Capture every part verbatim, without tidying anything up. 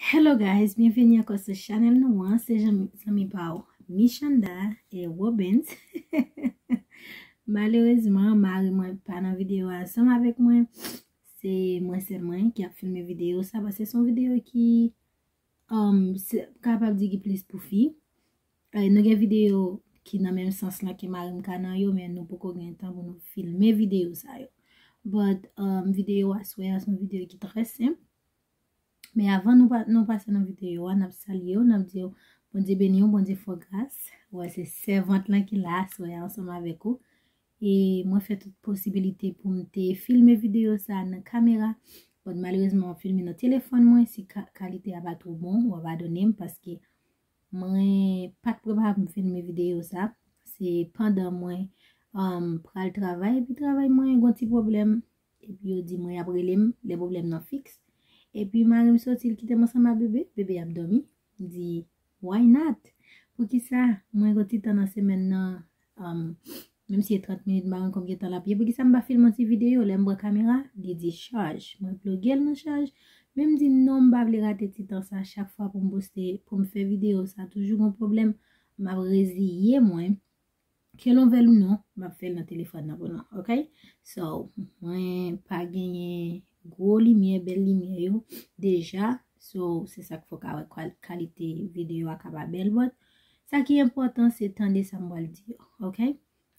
Hello guys, byenveni ankò sou chanèl nou an. Se zanmi pa w Michanda e Robens. Malerezman, mari mwen pa nan videyo a ansanm avèk mwen. Se mwen sèl mwen ki ap filme videyo sa, paske se yon videyo ki um, kapab di ki plis pou fi. Nou gen videyo ki nan menm sans lan ke mari m ka nan yo, men nou poko gen tan pou nou filme videyo sa yo. But um, videyo aswè a se yon videyo ki trè senp. Men avan nou, nou pase nan videyo a, n ap salye w, n ap di w Bondye beni w, Bondye fè w gras. Wè, se sèvant lan ki la aswè a ansanm avèk ou. E mwen fè tout posibilite pou m te filme videyo sa nan kamera. But malerezman, m ap filme nan telefòn mwen. Si kalite a pa twò bon, w a padone m paske mwen pa t prepare pou m filme videyo sa. Se pandan mwen um, pral travay, epi travay mwen gon ti pwoblèm. Epi yo di mwen y ap rele m lè pwoblèm nan fiks. Epi mari m soti, l kite m ansanm a bebe, bebe ap dòmi. M di, why not? Poukisa mwen gon ti tan nan semèn nan, um, menm si e trant minit, m pa konn konbyen tan l ap ye, poukisa m pa filme yon ti videyo lè m pran kamera? Li di chaj. Mwen ploge l nan chaj. Men m di non, m pa vle rate ti tan sa chak fwa pou m poste, pou m fè videyo sa. Toujou gon pwoblèm, m ap reziye mwen. Ke l ouvè l ou non, m ap fè l nan telefòn nan pou nou, ok? So, mwen pa genyen gwo limyè, bèl limyè yo deja. So, se sa k fè w ka wè kalite videyo a ka pa bèl, but sa ki enpòtan se tande sa m pral di yo, ok?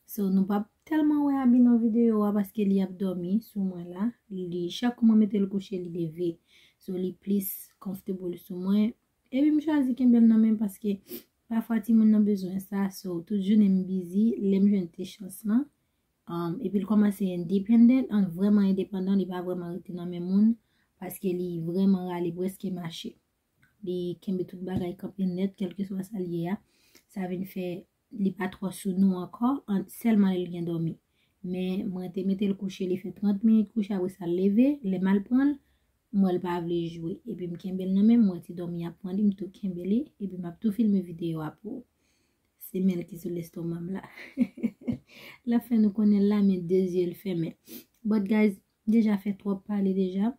So, nou p ap tèlman wè Abi nan videyo a paske li ap dòmi sou mwen la. Li, chak kou mwen mete l kouche, li leve. So, li plis comfortable sou mwen. Epi m chwazi kenbe l nan men paske pafwa timoun nan bezwen sa. So, tout jounen m busy, lè m jwenn ti chans lan. Um, epi l kòmanse independent, an vrèman endepandan, li pa vrèman rete nan men moun paske li vrèman rale prèske mache. Li kenbe tout bagay kanpe nèt, kèlkeswa sa l ye a. Sa vin fè li pa twò sou nou ankò, sèlman lè l gen dòmi. Men mwen te mete l kouche, li fè trant minit kouche, apre sa l leve, lè m al pran l, m wè l pa vle jwe. Epi m kenbe l nan men m, m wè ti dòmi ap pran li, m tou kenbe li, epi m ap tou filme videyo a pou ou. Se men l ki sou lestoma m la. L ap fè nou konnen l la, men de zye l fèmen. But guys, deja fè twòp pale deja.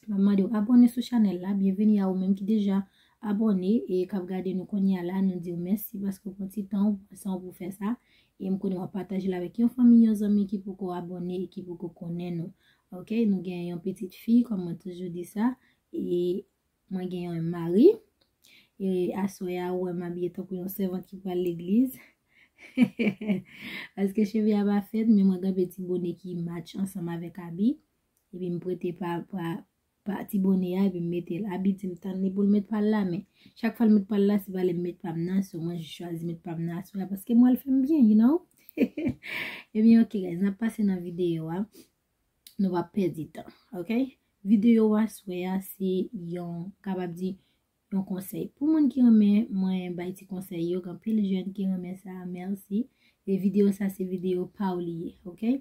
M ap mande w abòne sou chanèl la. Byenveni a ou menm ki deja abòne e k ap gade nou kounye a la. Nou di w mèsi paske w pran ti tan w, pran san w pou fè sa. E m konnen w ap pataje l avèk yon fanmi, yon zanmi ki poko abòne e ki poko konnen nou. Ok, nou gen yon pitit fi, kòm mwen toujou di sa. E mwen gen yon mari. E aswè a, ou wè m abiye tankou yon sèvant ki pral legliz. Paske cheve a pa fèt, men mwen gen yon ti bone ki match ansanm avèk abi. Epi m prete pa, pa, pa ti bone a, epi m mete l. Abi di m tann li pou l met pa l la, men chak fwa l met pa l la, se pa lè m met pa m nan, so mwen jis chwazi met pa m nan aswè a, paske m wè l fè m byen, you know? Ebyen, ok, guys, n ap pase nan videyo a. Nou p ap pèdi tan, ok? Videyo aswè a, se yon, kapab di, yon konsèy. Pou moun ki renmen mwen bay ti konsèy yo, gen anpil jèn ki renmen sa, mèsi. E videyo sa, se videyo pa w li ye, ok?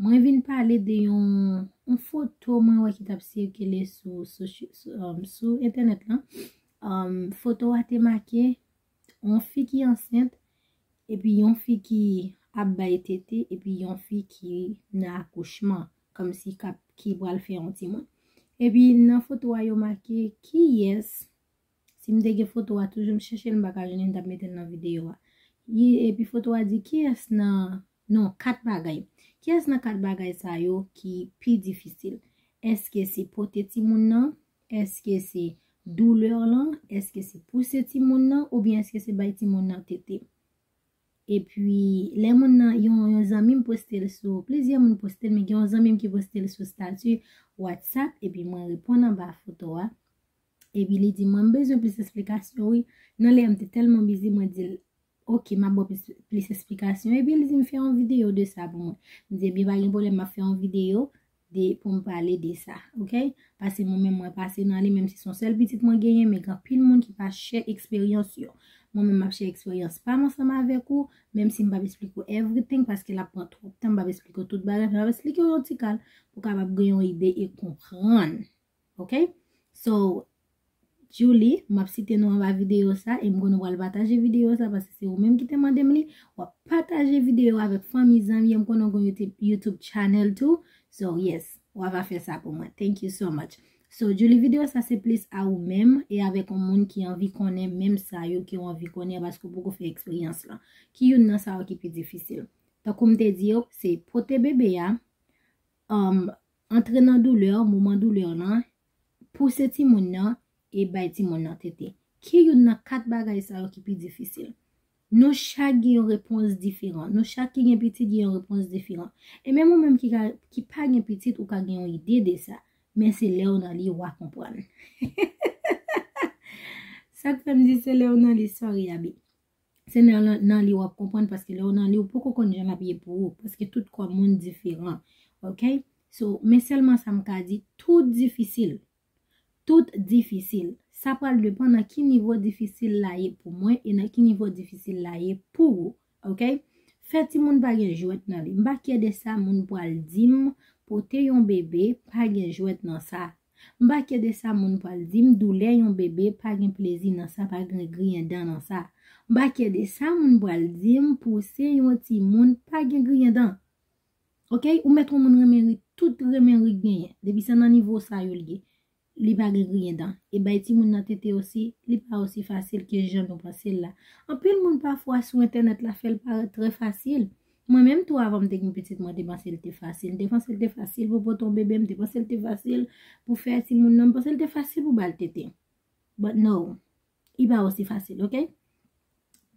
Mwen vin pale de yon, yon foto mwen wè ki t ap sikile sou, sou, sou, um, sou entènèt lan. Um, foto a te make yon fi ki ansent, epi yon fi ki ap bay tete, epi yon fi ki nan akouchman, kòmsi k ap, ki pral fè yon timoun. Epi nan foto a yo make kiyès, si m te gen foto a toujou, m chèche l, m pa ka jwenn li, m t ap mete l nan videyo a. Epi foto a di kiyès nan, non, kat bagay. Kiyès nan kat bagay sa yo ki pi difisil? Èske se pote timoun nan? Èske se doulè lan? Èske se pouse timoun nan? Oubyen èske se bay timoun nan tete? Epi, lè moun nan, yon, yon zanmi m poste l sou, plizyè moun poste l, men gen yon zanmi m ki poste l sou stati WhatsApp, epi mwen reponn anba foto a. Epi li di, mwen, m bezwen plis esplikasyon, wi. Nan lè a, m te tèlman bizi, mwen di l, ok, m ap ba w plis, plis esplikasyon. Epi li di m fè yon videyo de sa pou mwen. M di, ebyen, pa gen pwoblèm, m ap fè yon videyo de, pou m pale de sa, ok? Paske mwen menm, mwen pase nan li, menm si se yon sèl pitit mwen genyen, men gen anpil moun ki pa share eksperyans yo. Mwen menm, m ap share eksperyans pa m ansanm avèk ou, menm si m p ap esplike w everything, paske l ap pran twòp tan, m p ap esplike w tout bagay, men m ap esplike w yon ti kal pou w kapab gen yon ide e konprann. Ok? So, Julie, m ap site nou anba videyo sa, e m konnen w pral pataje videyo sa, paske se ou menm ki te mande m li. W ap pataje videyo avèk fanmi, zanmi, e m konnen w gen YouTube, YouTube channel tou. So, yes, w ava fè sa pou mwen. Thank you so much. So, Julie, videyo sa se plis a ou menm e avèk yon moun ki anvi konnen menm sa yo ke w anvi konnen paske w poko fè eksperyans lan. Ki youn nan sa yo ki pi difisil? Tankou m te di yo, se pote bebe a, um, antre nan doulè, moman doulè lan, pouse timoun nan e bay timoun nan tete. Ki youn nan kat bagay sa yo ki pi difisil? Nou chak gen yon repons diferan. Nou chak ki gen pitit gen yon repons diferan. E menm ou menm ki, ka, ki pa gen pitit, ou ka gen yon ide de sa. Men se lè w nan li w a konprann. Sa k fè m di se lè w nan li, sorry, Abi. Se nan, nan li w ap konprann, paske lè w nan li, ou poko konn jan l ap ye pou ou, paske tout kò moun diferan. Ok? So, men sèlman sa m ka di, tout difisil. Tout difisil. Sa pral depann nan ki nivo difisil la ye pou mwen e nan ki nivo difisil la ye pou ou. Ok? Fè timoun pa gen jwèt nan li. M pa kè de sa moun pral di m pote yon bebe pa gen jwèt nan sa. M pa kè de sa moun pral di m doulè yon bebe pa gen plezi nan sa, pa gen griyen dan nan sa. M pa kè de sa moun pral di m pouse yon timoun pa gen griyen dan. Ok? Ou mèt yon moun renmen ri, tout renmen ri genyen. Depi se nan nivo sa yo l ye. Li pa gen griyen dan. E bay timoun nan tete osi, li pa osi fasil ke jan nou panse l la. Anpil moun pafwa sou entènèt la fè l parèt trè fasil. Mwen menm tou, avan m te gen pitit, mwen te panse l te fasil. M te panse l te fasil pou pote yon bebe, m te panse l te fasil pou fè timoun nan, m panse l te fasil pou ba l tete. But no, li pa osi fasil, ok?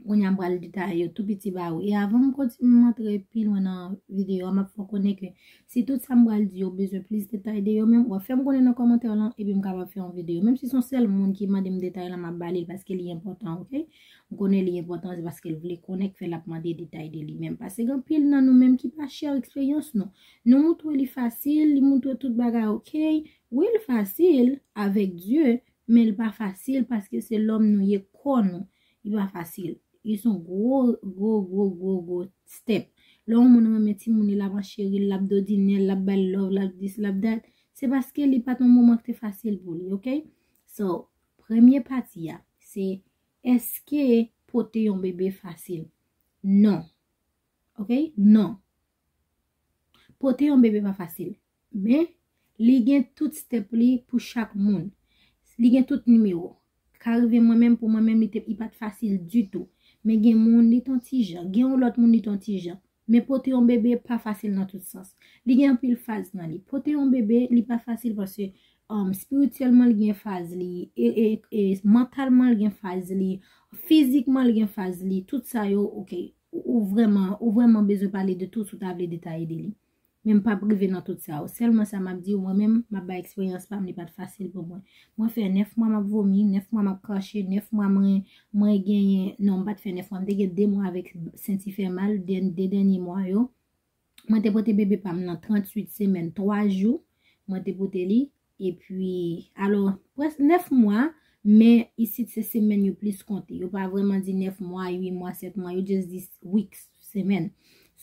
Kounye a m pral detaye yo tou piti ba ou. E avan m kontinye, m antre pi lwen nan videyo a, m ap fè w konnen ke si tout sa m pral di yo bezwen plis detay de yo menm, w ap fè m konnen nan kòmantè lan, epi m kapab fè yon videyo. Menm si se yon sèl moun ki mande m detay lan, m ap ba li l paske li enpòtan, ok? M konnen li enpòtan, se paske l vle konnen k fè l ap mande detay de li menm. Paske gen anpil nan nou menm ki pa share eksperyans nou. Nou montre li fasil, li montre tout bagay ok. Wi, l fasil avèk Dye, men l pa fasil paske se lòm nou ye, kò nou. Li pa fasil. Li se yon gwo, gwo, gwo, gwo, gwo step. Lè yon moun renmen timoun li, l ap ancheri l, l ap dodinen l, l ap ba l love, l ap this, l ap that, se paske li pa t yon moman ki te fasil pou li, ok? So, premye pati a, se èske pote yon bebe fasil? Non. Ok? Non. Pote yon bebe pa fasil. Men, li gen tout step li pou chak moun. Li gen tout nimewo. Ka rive mwen menm, pou mwen menm, li te, li pa t fasil ditou. Men gen moun, li t on ti jan. Gen yon lòt moun, li t on ti jan. Men pote yon bebe pa fasil nan tout sans. Li gen anpil faz nan li. Pote yon bebe, li pa fasil paske, um, espirityèlman, li gen faz li. E, e, e mantalman, li gen faz li. Fizikman, li gen faz li. Tout sa yo, ok. Ou, ou vrèman, ou vrèman bezwen pale de tout, si w ta vle detaye de li. Men m p ap rive nan tout sa yo. Sèlman sa m ap di w, mwen menm, m ap bay eksperyans pa m, li pa t fasil pou mwen. Mwen fè nèf mwa m ap vomi, nèf mwa m ap krache, nèf mwa mwen, mwen genyen, non, m pa t fè nèf mwa, m te gen de mwa avèk senti fè mal, dè-, de dènye mwa yo. Mwen te pote bebe pa m nan tranntuit semèn, twa jou, mwen te pote li. Epi, alò, prèske nèf mwa, men isit se semèn yo plis konte. Yo pa vrèman di nèf mwa, uit mwa, sèt mwa, yo just di weeks, semèn.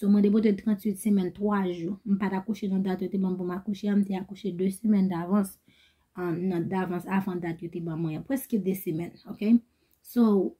So, mwen te pote tranntuit semèn, twa jou. M pa t akouche nan dat yo te ban m pou m akouche a, m te akouche de semèn davans, um, nan davans avan dat yo te ban mwen an. Prèske de semèn, ok? So,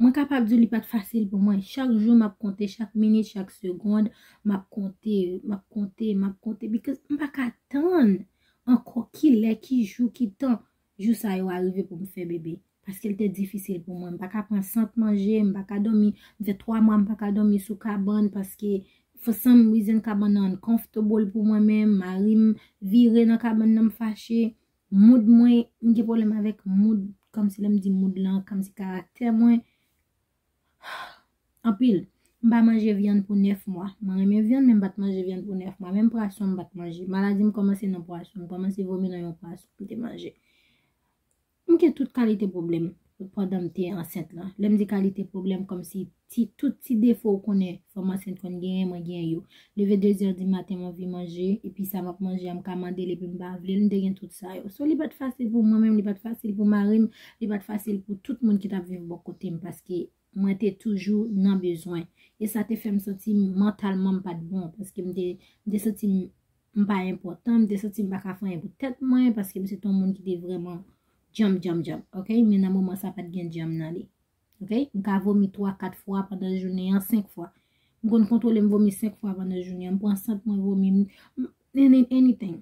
mwen kapab di w li pa t fasil pou mwen. Chak jou m ap konte, chak minit, chak segond, m ap konte, m ap konte, m ap konte, because m pa ka tann ankò ki lè, ki jou, ki tan jou sa yo a rive pou m fè bebe. Paske l te difisil pou mwen. M pa ka pran sant manje, m pa ka dòmi. M fè twa mwa m pa ka dòmi sou kabann paske for some reason kabann nan uncomfortable pou mwen menm. Mari m vire nan kabann nan, m fache. Mood mwen, m gen pwoblèm avèk mood, kòmsi lè m di mood lan, kòmsi karaktè mwen. Anpil. M pa manje vyann pou nèf mwa. Mwen renmen vyann, men m pa t manje vyann pou nèf mwa. Menm pwason, m pa t manje. Maladi m kòmanse nan pwason. M kòmanse vomi nan yon pwason m te manje. M gen tout kalite pwoblèm pandan m te ansent lan. Lè m di kalite pwoblèm, kòmsi ti, tout ti defo ou konnen fanm ansent konn genyen, mwen genyen yo. Leve de zè di maten, m anvi manje, epi sa m ap manje a, m ka mande l, epi m pa vle l, m te gen tout sa yo. So, li pa t fasil pou mwen menm, li pa t fasil pou mari m, li pa t fasil pou tout moun ki t ap viv bò kote m, paske mwen te toujou nan bezwen. E sa te fè m santi m mantalman m pa t bon, paske m te, m te santi m, m pa enpòtan, m te santi m pa ka fè anyen pou tèt mwen, paske m se t yon moun ki te vrèman djanm, djanm, djanm, ok? Men nan moman sa, pa t gen djanm nan li, ok? M ka vomi twa, kat fwa pandan jounen an, senk fwa. M konn kontwole m vomi senk fwa pandan jounen an. M pran sant mwen vomi, m, m, any-, anything.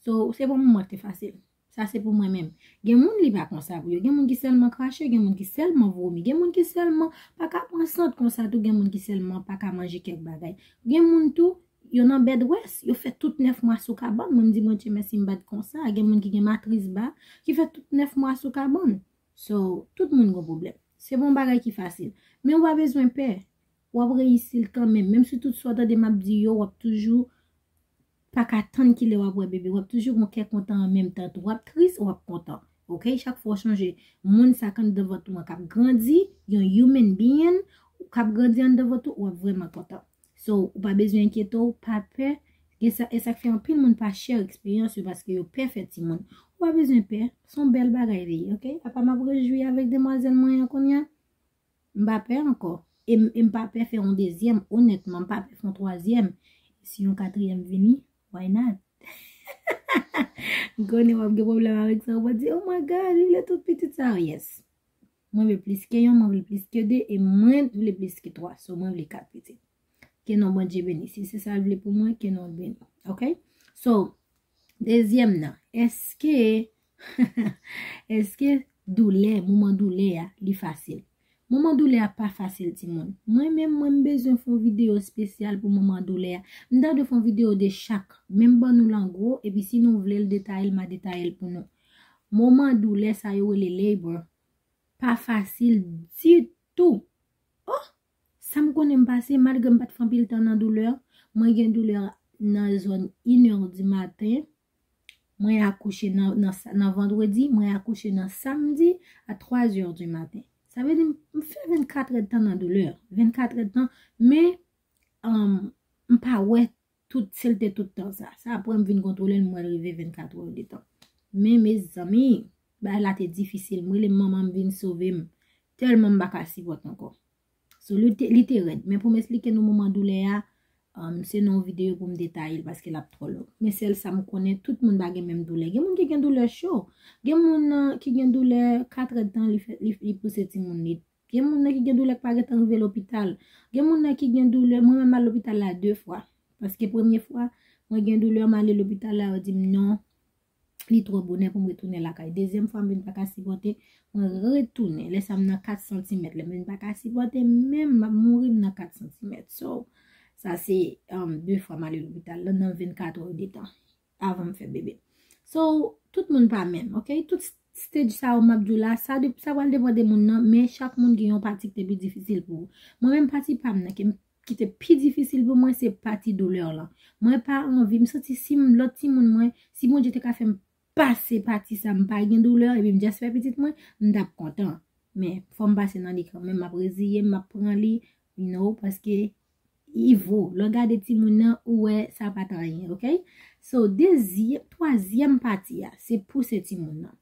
So, se pa yon moman ki te fasil. Sa se pou mwen menm. Gen moun li pa konsa pou yo. Gen moun ki sèlman krache, gen moun ki sèlman vomi, gen moun ki sèlman pa ka pran sant konsa tou, gen moun ki sèlman pa ka manje kèk bagay. Gen moun tou, yo nan bed rest, yo fè tout nèf mwa sou kabann. Mwen m di Bondye mèsi m pa t konsa. Gen moun ki gen matris ba, ki fè tout nèf mwa sou kabann. So, tout moun gen pwoblèm. Se pa yon bagay ki fasil. Men ou pa bezwen pè. W ap reyisi l kanmenm. Menm si tout sa w tande m ap di yo, w ap toujou pa ka tann kilè w ap wè bebe. W ap toujou gen kè kontan an menm tan tou. W ap tris, w ap kontan. Ok? Chak fwa w sonje moun sa k anndan vant ou an k ap grandi, yon human being k ap grandi anndan vant ou, w ap vrèman kontan. So, ou pa bezwen enkyete w, pa pè. Gen sa, e sa k fè anpil moun pa share eksperyans yo paske yo pè fè timoun. Ou pa bezwen pè, se yon bèl bagay li ye, ok? Apa m ap rejwi avèk demwazèl mwen an kounye a. M pa pè ankò. E m, e m pa pè fè yon dezyèm, onètman, m pa pè fè yon twazyèm. Si yon katriyèm vini, why not? M konnen w ap gen pwoblèm avèk sa, w ap di, "Oh my God, li vle tout pitit sa yo." Yes. Mwen vle plis ke yon, mwen vle plis ke de, e mwen vle plis ke twa. So, mwen vle kat pitit. Ke non Bondye beni. Si se sa l vle pou mwen, ke non l beni. Ok? So, dezyèm nan, èske, èske doulè, moman doulè a, li fasil? Moman doulè a pa fasil, timoun. Mwen menm, mwen m bezwen fè yon videyo espesyal pou moman doulè a. M ta dwe fè yon videyo de chak. Men m ban nou l an gwo, epi si nou vle l detaye l, m a detaye l pou nou. Moman doulè sa yo rele labor pa fasil ditou. Oh! Sa m konnen m pase, malgre m pa t fè anpil tan nan doulè, mwen gen doulè nan zòn inè di maten. Mwen akouche nan, nan, nan vandredi, mwen akouche nan samdi a twa zè di maten. Sa vle di m, m fè vennkat èdtan nan doulè. Vennkat èdtan, men um, m pa wè tout, se l te tout tan sa. Sa apre m vin kontwole l, m wè l rive vennkat è de tan. Men, mezanmi, bagay la te difisil. M rele manman m vin sove m. Tèlman m pa ka sipòte ankò. So, li te, li te rèd. Men pou m esplike nou moman doulè a, um, se nan yon videyo pou m detaye l paske l ap twò long. Men sèl sa m konnen, tout moun pa gen menm doulè. Gen moun ki gen doulè cho. Gen moun uh, ki gen doulè kat èdtan, li, fè, li, li pouse timoun li. Gen moun nan ki gen doulè k pa gentan rive lopital. Gen moun nan ki gen doulè, mwen menm m al lopital la de fwa. Paske premye fwa, mwen gen doulè, m ale lopital la, yo di m non, li twò bonè pou m retounen lakay. Dezyèm fwa, m vin pa ka sipòte, mwen retounen. Lè sa m nan kat santimèt, lè m vin pa ka sipòte, menm m ap mouri, m nan kat santimèt. So, sa se um, de fwa m ale lopital la nan vennkat è de tan avan m fè bebe. So, tout moun pa menm, ok? Tout stage sa yo m ap di w la, sa, de, sa pral depann de moun nan, men chak moun gen yon pati ki te pi difisil pou ou. Mwen menm pati pa m nan, ki, ki te pi difisil pou mwen, se pati doulè lan. Mwen pa anvi, m santi si m, lòt timoun mwen, si Bondye te ka fè m pase pati sa, m pa gen doulè, epi m just fè pitit mwen, m t ap kontan. Men, fò m pase nan li kanmenm, m ap reziye m, m ap pran li, you know, paske i vo. Lè w gade timoun nan, ou wè sa pa t anyen, ok? So, dezyèm, twazyèm pati a, se pouse timoun nan.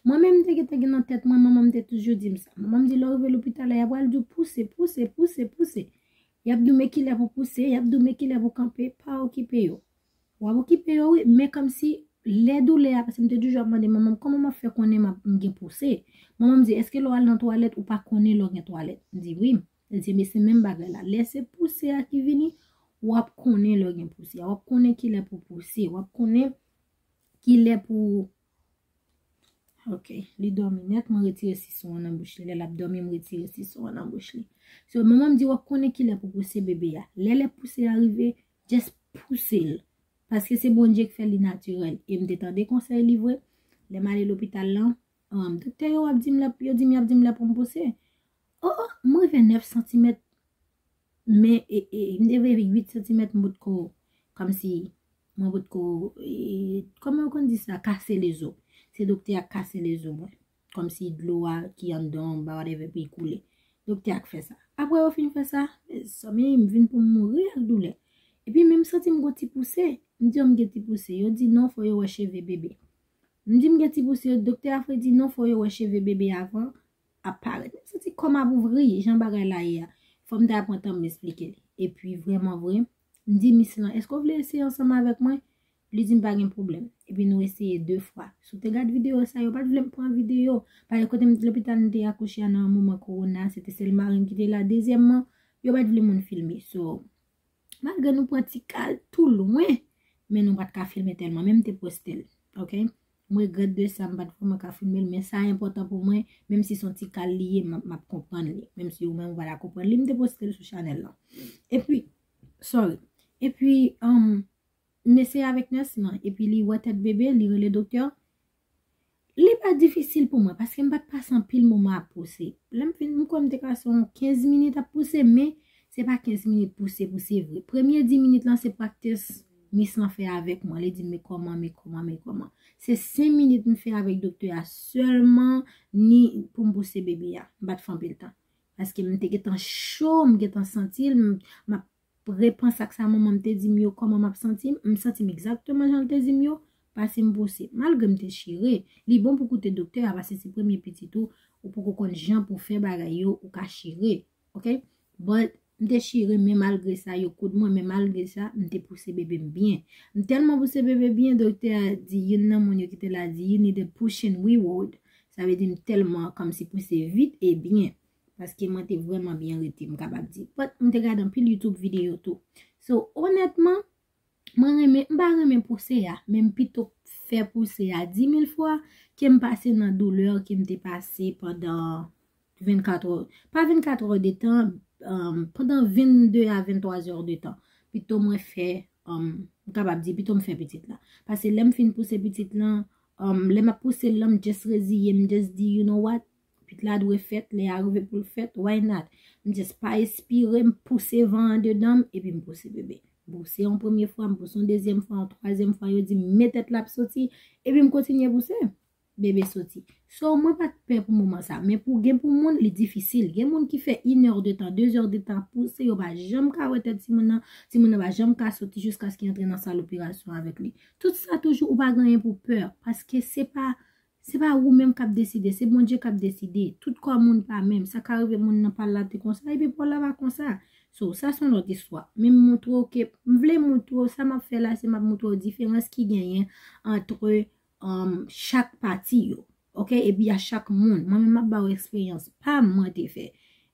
Mwen menm, m te gentan gen nan tèt mwen, manman m te toujou di m sa. Manman m di, lè w rive lopital la, y ap pral di w pouse, pouse, pouse, pouse. Y ap di w men kilè pou pouse, y ap di w men kilè pou kanpe, pa okipe yo. W ap okipe yo, wi, men kòmsi lè doulè a, paske m te toujou ap mande manman m, kòman m ap fè konnen m ap, m gen pouse? Manman m di, èske lè w al nan twalèt, ou pa konnen lè w gen twalèt? M di, wi. Li di, men se menm bagay la. Lè se pouse a ki vini, w ap konnen lè w gen pouse a. W ap konnen kilè pou pouse. W ap konnen kilè pou Ok, li dòmi nèt, mwen retire sison an nan bouch li. Lè l ap dòmi, m retire sison an nan bouch li. So, manman m di, w ap konnen kilè pou pouse bebe a. Lè lè pouse a rive, just pouse l. Paske se Bondye k fè li natirèl. E m te tande konsèy li vre. Lè m ale lopital lan, um, doktè yo ap di m lè, yo di m, y ap di m lè pou m pouse. Oh, oh, m rive nèf santimèt. Men, e, e, m te rive uit santimèt, m potko, kòmsi, mwen potko, e, kòman yo konn di sa, kase lezo. Se doktè a k kase lezo mwen. Kòmsi dlo a ki anndan, ba whatever, epi koule. Doktè a k fè sa. Apre yo fin fè sa, mezanmi, m vin pou m mouri ak doulè. Epi men m santi m gon ti pouse. M di yo m gen ti pouse. Yo di non, fò yo wè cheve bebe. M di m gen ti pouse. Doktè a fè di non, fò yo wè cheve bebe avan ap parèt. M santi kò m ap ouvri, jan bagay la ye a. Fò m ta pran tan m esplike li. Epi, vrèman vre, m di mis lan, èske w vle eseye ansanm avèk mwen? Li di m pa gen pwoblèm. Epi nou eseye de fwa. Si w te gad videyo sa, yo pa t vle m pran videyo. Paske kote m, lopital m te akouche a nan moman kowona, se te sèl mari m ki te la. Dezyèmman, yo pa t vle moun filme. So, malgre nou pran ti kal tou lwen, men nou pa t ka filme tèlman, men m te poste l, ok? M regrèt de sa, m pa t vrèman ka filme l, men sa enpòtan pou mwen, menm si se yon ti kal li ye, m ap, m ap konprann li. Menm si ou menm ou pa ta konprann li, m te poste l sou chanèl lan. Epi, sorry. Epi, um, m eseye avèk nès lan, epi li wè tèt bebe, li rele doktè. Li pa difisil pou mwen, paske m pa t pase anpil moman ap pouse. Lè m fin, m kwè m te pase yon kenz minit ap pouse, men se pa kenz minit pouse, pouse vre. Premye dis minit lan, se practice mis lan fè avèk mwen. Li di m, men kòman, men kòman, men kòman. Se senk minit m fè avèk doktè a sèlman, ni pou m pouse bebe a. M pa t fè anpil tan. Paske m te gentan cho, m gentan santi l, m, m ap reprann sa k sa manman m te di m yo, kòman m ap santi m. M santi m egzakteman jan l te di m yo, pase m pouse. Malgre m te chire, li bon pou koute doktè a, paske se premye pitit ou, ou poko konn jan pou fè bagay yo, ou ka chire, ok? But, m te chire, men malgre sa, yo koud mwen, men malgre sa, m te pouse bebe m byen. M tèlman pouse bebe byen, doktè a di, youn nan moun yo ki te la di, "You need a pushing reward." Sa vle di m tèlman kòmsi pouse vit e byen. Paske mwen te vrèman byen rete, m kapab di. But, m te gade anpil YouTube videyo tou. So, onètman, mwen renmen, m pa renmen pouse a, men m pito fè pouse a dis mil fwa ke m pase nan doulè ke m te pase pandan vennkat è, pa vennkat è de tan, um, pandan vennde a venntwa è de tan. Pito mwen fè, um, m kapab di, pito m fè pitit la. Paske lè m fin pouse pitit lan, um, lè m ap pouse l lan, m just reziye, m just di, "You know what? Pitit la dwe fèt, lè a rive pou l fèt, why not?" M just pa espire, m pouse van andedan m, epi m pouse bebe. M pouse yon premye fwa, m pouse yon dezyèm fwa, yon twazyèm fwa, yo di m, "Men tèt la ap soti," epi m kontinye pouse. Bebe soti. So, mwen pa t pè pou moman sa. Men pou gen pou moun, li difisil. Gen moun ki fè inè de tan, dezè de tan ap pouse, yo pa janm ka wè tèt timoun nan. Timoun nan pa janm ka soti jiskaske antre nan sal operasyon avèk li. Tout sa toujou, ou pa gen anyen pou pè. Paske se pa, se pa ou menm k ap deside, se Bondye k ap deside. Tout kò moun pa menm. Sa ka rive moun nan pa l la te konsa, epi pa w la pa konsa. So, sa se yon lòt istwa. Men m montre w ke, m vle montre w, sa m ap fè la, se m ap montre w diferans ki genyen antre um, chak pati yo. Ok? Epi a chak moun. Mwen menm m ap ba w eksperyans pa m mwen te fè.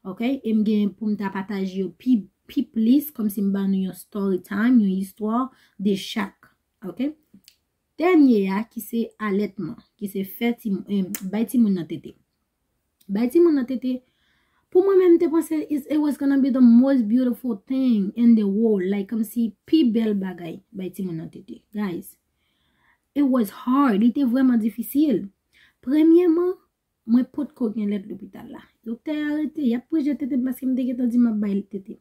Ok? E m gen pou m ta pataje yo pi, pi plis, kòmsi m ba nou yon story time, yon istwa de chak. Ok? Dènye a, ki se alètman, ki se fè ti, em, bay timoun nan tete. Bay timoun nan tete, pou mwen menm, m te panse it, it was gonna be the most beautiful thing in the world. Like, kòmsi pi bèl bagay, bay timoun nan tete. Guys, it was hard. Li te vrèman difisil. Premyèman, mwen potko gen lèt lopital la. Doktè a rete, y ap preje tete m paske m te gentan di m ap bay tete.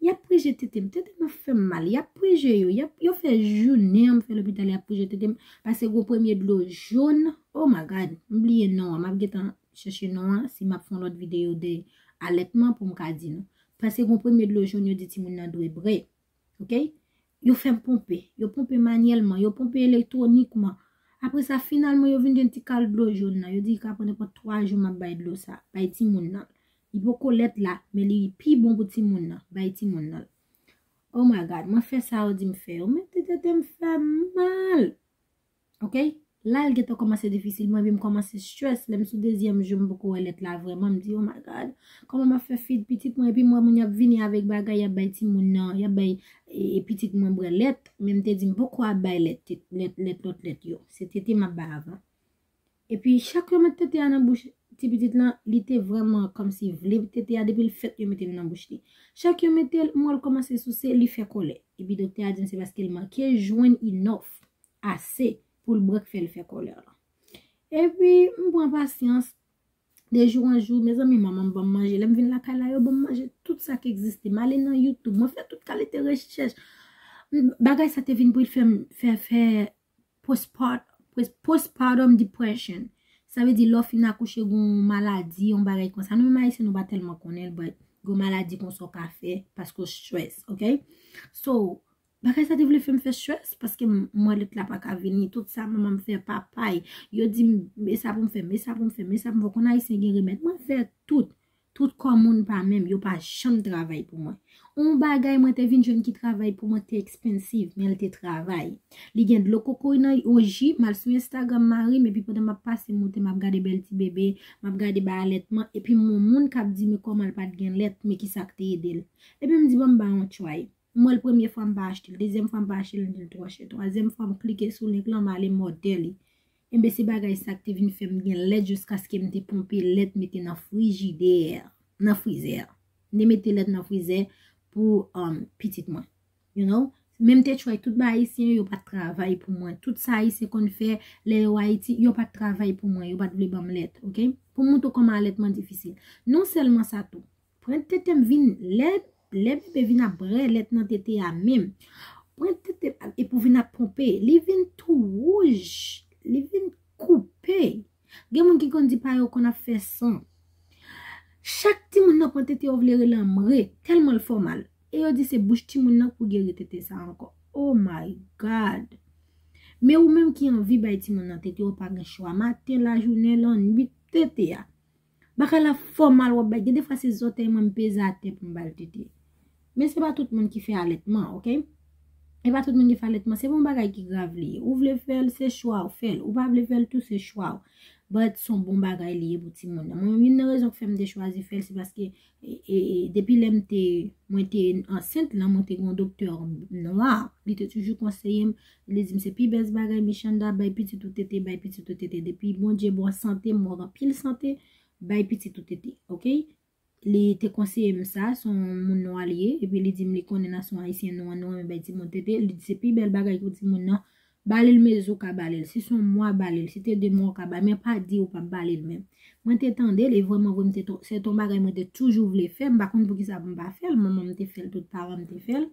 Y ap preje tete m, tete m ap fè m mal. Y ap preje yo, y ap, yo fè jounen an m fè lopital, y ap preje tete m. Paske gon premye dlo jòn, oh my God, m bliye non an, m ap gentan chèche non an, si m ap fè yon lòt videyo de alètman pou m ka di nou. Paske gon premye dlo jòn yo di timoun nan dwe bwè. Ok? Yo fè m ponpe. Yo ponpe manyèlman, yo ponpe elektwonikman. Apre sa, finalman, yo vin jwenn ti kal dlo jòn nan. Yo di ka pran nenpòt twa jou m ap bay dlo sa, bay timoun nan. Li poko lèt la, men li pi bon pou timoun nan, bay timoun nan. Oh my God, mwen fè sa yo di m fè yo, men tete m fè m mal. Ok? La, l gentan kòmanse difisil, mwen, epi m kòmanse stress. Lè m sou dezyèm jou, m poko wè lèt la vrèman, m di, "Oh my God, kòman m ap fè feed pitit mwen?" Epi m wè moun y ap vini avèk bagay, y ap bay timoun nan, y ap bay, e, e pitit mwen bwè lèt, men m te di, "M poko ap bay lèt, lèt, lèt, lòt lèt yo. Se tete m ap bay avan." Epi chak yo met tete a nan bouch ti pitit lan, li te vrèman kòmsi vle tete a, depi l fèt, yo mete l nan bouch li. Chak yo mete l, m wè l kòmanse souse, li fè kòlè. Epi doktè a di m se paske l manke jwenn enough, ase, pou l bwè k fè l fè kòlè lan. Epi, m pran pasyans, de jou an jou, mezanmi, manman m ban m manje. Lè m vin lakay la, yo ban m manje tout sa k egziste. M ale nan YouTube, mwen fè tout kalite rechèch. M, bagay sa te vin pou l fè m, fè, fè postpart-, pos-, postpartum depression. Sa vle di lè w fin akouche, gon maladi, yon bagay konsa. Nou menm Ayisyen, nou pa tèlman konnen l, but gon maladi konsa w ka fè paske w stress, ok? So, bagay sa te vle fè m fè stress, paske m, m wè lèt la pa ka vini, tout sa manman m fè papay. Yo di m, men sa pou m fè, men sa pou m fè, men sa pou m fè. Konn Ayisyen gen remèd. Mwen fè tout. Tout kò moun pa menm, yo pa janm travay pou mwen. On bagay mwen te vin jwenn ki travay pou mwen te expensive, men l te travay. Li gen dlo kokoy nan, o ji, m al sou Instagram mari m, epi pandan m ap pase moute, m ap gade bèl ti bebe, m ap gade bay alètman, epi m wè yon moun k ap di, men kòman l pa t gen lèt, men kisa k te ede l. Epi m di, "Bon, m ba yon try." M wè l premye fwa m pa achte l, dezyèm fwa m pa achte l, m di l twò chè. Twazyèm fwa m klike sou link lan, m ale m òdè li. Enben se bagay sa k te vin fè m gen lèt jiskaske m te ponpe lèt mete nan frijidè, nan frizè. M te mete lèt nan frizè pou um, pitit mwen. You know? Men m te try tout bagay ayisyen yo, yo pa t travay pou mwen. Tout sa ayisyen konn fè lè yo Ayiti, yo pa t travay pou mwen, yo pa t vle ban m lèt, oke? Pou m montre w kòman alètman difisil. Non sèlman sa tou, pran tete m vin lè, lè bebe vin ap brè lèt nan tete a menm. Pran tete epi w vin ap ponpe, li vin tou wouj, li vin koupe. Gen moun ki konn di pa yo konn ap fè san. Chak timoun nan pran tete yo vle rele anmre, tèlman l fè w mal. E yo di se bouch timoun nan k pou geri tete sa ankò. Oh my God! Men ou menm ki anvi bay timoun nan tete, ou pa gen chwa. Maten, lajounen, lannwit, tete a. Bagay la fè w mal w ap bay. Gen defwa se zòtèy mwen m peze atè pou m ba l tete. Men se pa tout moun ki fè alètman, oke? E pa tout moun ki fè alètman. Se pa yon bagay ki grav li ye. Ou vle fè l, se chwa w, fè l. Ou pa vle fè l tou, se chwa w. But se yon bon bagay li ye pou timoun nan. Mwen menm, youn nan rezon k fè m te chwazi fè l, se paske e, e, e, depi lè m te, mwen te ansent lan, mwen te gen yon doktè nwa. Li te toujou konseye m, li di m se pi bèl bagay, Michanda, bay pitit ou tete, bay pitit ou tete. Depi Bondye ba w sante, m wè w gen anpil sante, bay pitit ou tete, oke? Li te konseye m sa, se yon moun nwa li ye, epi li di m li konnen nan se yon ayisyen nwa, nwa, men bay timoun tete, li di se pi bèl bagay pou timoun nan, ba li l mezi w ka ba li l, si se yon mwa ba li l, si te de mwa w ka ba, men pa di ou p ap ba li l menm. Mwen te tande l, e vrèman vre, m te, se te yon bagay mwen te toujou vle fè, m pa konn poukisa m pa fè l, manman m te fè l, tout paran m te fè l,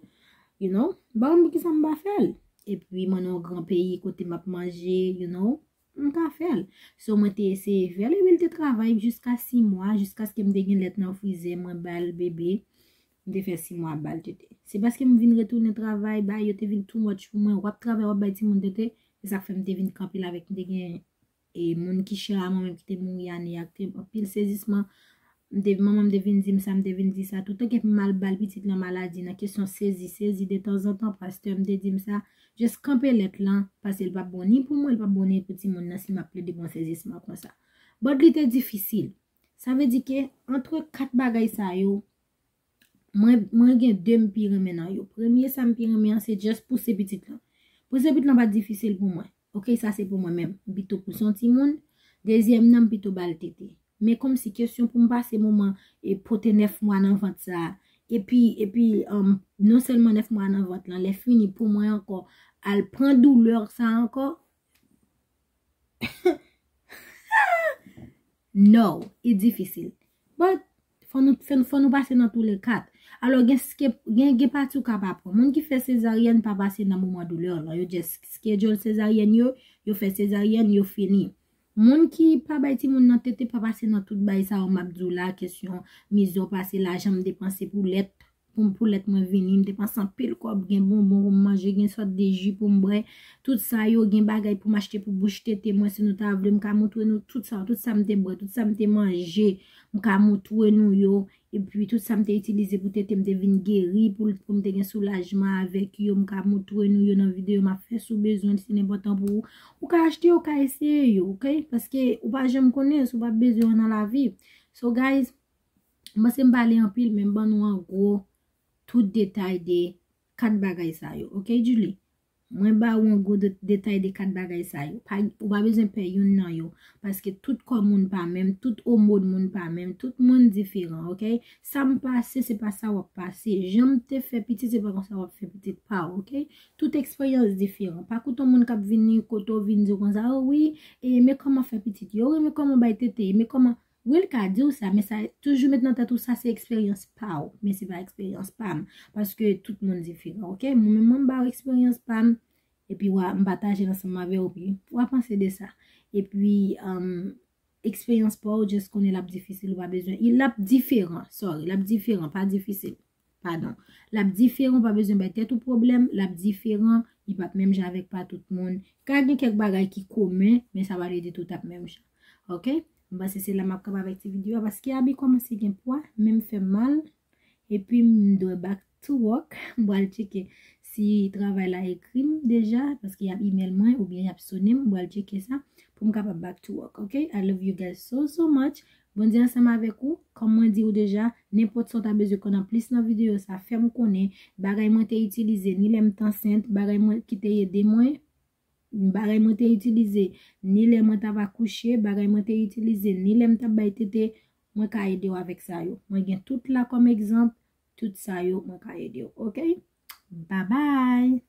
you know, m pa konn poukisa m pa fè l. Epi mwen nan yon gran peyi kote m ap manje, you know, m ka fè l. So mwen te eseye fè l, epi l te travay jiska sis mwa, jiskaske m te gen lèt nan frizè, mwen ba l bebe, m te fè sis mwa ap ba l tete. Se paske m vin retounen travay, bagay yo te vin too much pou mwen, w ap travay, w ap bay timoun tete, se sa k fè m te vin kanpe l avèk, m te gen e, moun ki chè a mwen menm ki te mouri ane a, ki te anpil sezisman, m te, manman m te vin di m sa, m te vin di sa, toutan ke m al ba l pitit lan maladi, nan kesyon sezi, sezi detanzantan, pastè m te di m sa, just kanpe lèt lan, paske l p ap bon ni pou mwen, l p ap bon ni pou timoun nan si m ap plede pran sezisman konsa. But li te difisil. Sa vle di ke, antre kat bagay sa yo, mwen, mwen gen de m pi renmen nan yo. Premye sa m pi renmen an, se just pouse pitit lan. Pouse pitit lan pa difisil pou mwen. Oke, sa se pou mwen menm. M pito pouse yon timoun. Dezyèm nan, m pito ba l tete. Men kòmsi kesyon pou m pase moman e pote nèf mwa nan vant sa. Epi, epi, um, non sèlman nèf mwa nan vant lan, lè fini pou mwen ankò, al pran doulè sa ankò. No, e difisil. But, fò nou, fò, fò nou pase nan tou le kat. Alò, gen, ske- gen, gen pati ou ka pa pran. Moun ki fè sezaryèn pa pase nan moman doulè lan. Yo just schedule sezaryèn yo, yo fè sezaryèn, yo fini. Moun ki pa bay timoun nan tete pa pase nan tout bay sa yo m ap di w la, kesyon mizè w pase, lajan m depanse pou lèt, pou, pou lèt mwen vini, m depanse anpil kòb, gen bonbon pou m manje, gen sòt de ji pou m bwè, tout sa yo, gen bagay pou m achte pou bouch tete mwen, si nou ta vle, m ka montre nou tout sa, tout sa m te bwè, tout sa m te manje, m ka montre nou yo, epi tout sa m te itilize pou tete m te vin geri, pou, pou m te gen soulajman avèk yo, m ka montre nou yo nan videyo m ap fè, si w bezwen l, si l enpòtan pou ou, ou ka achte yo, ou ka eseye yo, oke? Paske ou pa janm konnen, si w pa bezwen yo nan lavi. So, guys, m panse m pale anpil, men m ban nou an gwo tout detay de kat bagay sa yo. Oke, Julie? Mwen ba ou an gwo de- detay de kat bagay sa yo. Pa, ou pa bezwen pè youn nan yo. Paske tout kò moun pa menm, tout omòn moun pa menm, tout moun diferan, oke? Sa m pase, se pa sa w ap pase. Jan m te fè pitit, se pa konsa w ap fè pitit pa w, oke? Tout eksperyans diferan. Pa koute yon moun k ap vini kote w vin di w konsa, o wi, e men kòman fè pitit yo, wi, men kòman bay tete, men kòman Wi, l ka di w sa, men sa toujou met nan tèt ou sa se eksperyans pa w, men se pa eksperyans pa m, paske tout moun diferan, oke? Mwen menm, mwen ba w eksperyans pa m, epi w a, m pataje l ansanm avè w, epi w a panse de sa. Epi, um, eksperyans pa w, just konnen l ap difisil, ou pa bezwen, l ap diferan, sorry, l ap diferan, pa difisil. Padon. L ap diferan, ou pa bezwen bay tèt ou pwoblèm, l ap diferan, li p ap menm jan avèk pa tout moun. Ka gen kèk bagay ki komen, men sa pa vle di tout ap menm jan. Oke? M panse se la m ap kanpe avèk ti videyo a, paske abi kòmanse gen pwa, men m fè mal, epi m dwe back to work, m pral tcheke si si travay la ekri m deja, paske y ap email mwen oubyen y ap sone m, m pral tcheke sa pou m kapab back to work, ok? I love you guys so, so much. Bondye ansanm avèk ou. Kòm mwen di w deja, nenpòt sa w ta bezwen konn anplis nan videyo sa, fè m konnen. Bagay mwen te itilize, ni lè m t ansent, bagay mwen ki te ede mwen, bagay mwen te itilize, ni lè mwen t ap akouche, bagay mwen te itilize, ni lè m t ap bay tete, mwen ka ede w avèk sa yo. Mwen gen tout la kòm egzanp, tout sa yo, mwen ka ede w, ok? Babay!